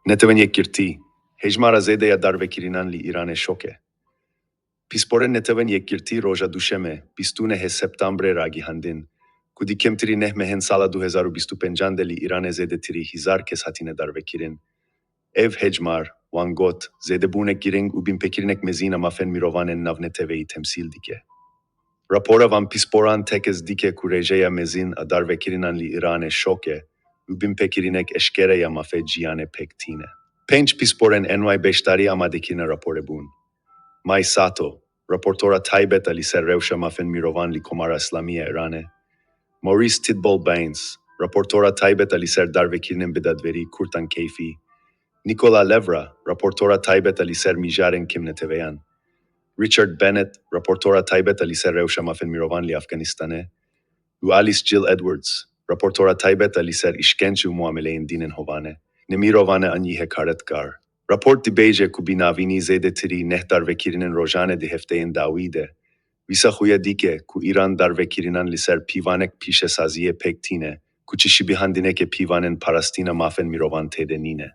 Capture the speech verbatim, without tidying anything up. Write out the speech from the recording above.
Netewên Yekgirtî, hejmara zêde ya darvekirinan li Îranê şok e. Pisporên Netewên Yekgirtî roja Duşemê, bîst û nehê Septembrê ragihandin, ku di kêmtirî neh mehên sala du hezar û bîst û pêncan de li Îranê zêdetirî hezar kes hatine darvekirin. Ev hejmar, wan got, zêdebûnek giring û binpêkirinek mezin a mafên mirovan ên navneteweyî temsîl dike. Rapora van pisporan tekez dike ku rêjeya mezin a darvekirinan li Îranê şok e û binpêkirinek eşkere ya mafê jiyanê pêk tîne. Pênc pisporên N Y beşdarî amadekirina raporê bûn. May Sato, raportora taybet a li ser rewşa mafên mirovan li Komara Îslamî ya Îranê. Maurice Tidball Baines, raportora taybet a li ser darvekirinên bi dadwerî Kurtan Keyfî. Nicola Levra, raportora taybet a li ser mijarên kêmneteweyan. Richard Bennett, raportora taybet a li ser rewşa mafên mirovan li Afganistanê. Û Alice Jill Edwards, raportora taybet a li ser îşkence û muameleyên dînên hovane, nemirovane an jî hekaretkar. Raport dibêje ku bi navînî zêdetirî neh darvekirinên rojane di hefteyên dawî de, wisa xuya dike ku Îran darvekirinan li ser pîvanek pîşesaziyê pêk tîne, ku çi şibihandineke pîvanên parastina mafên mirovan tê de nîne.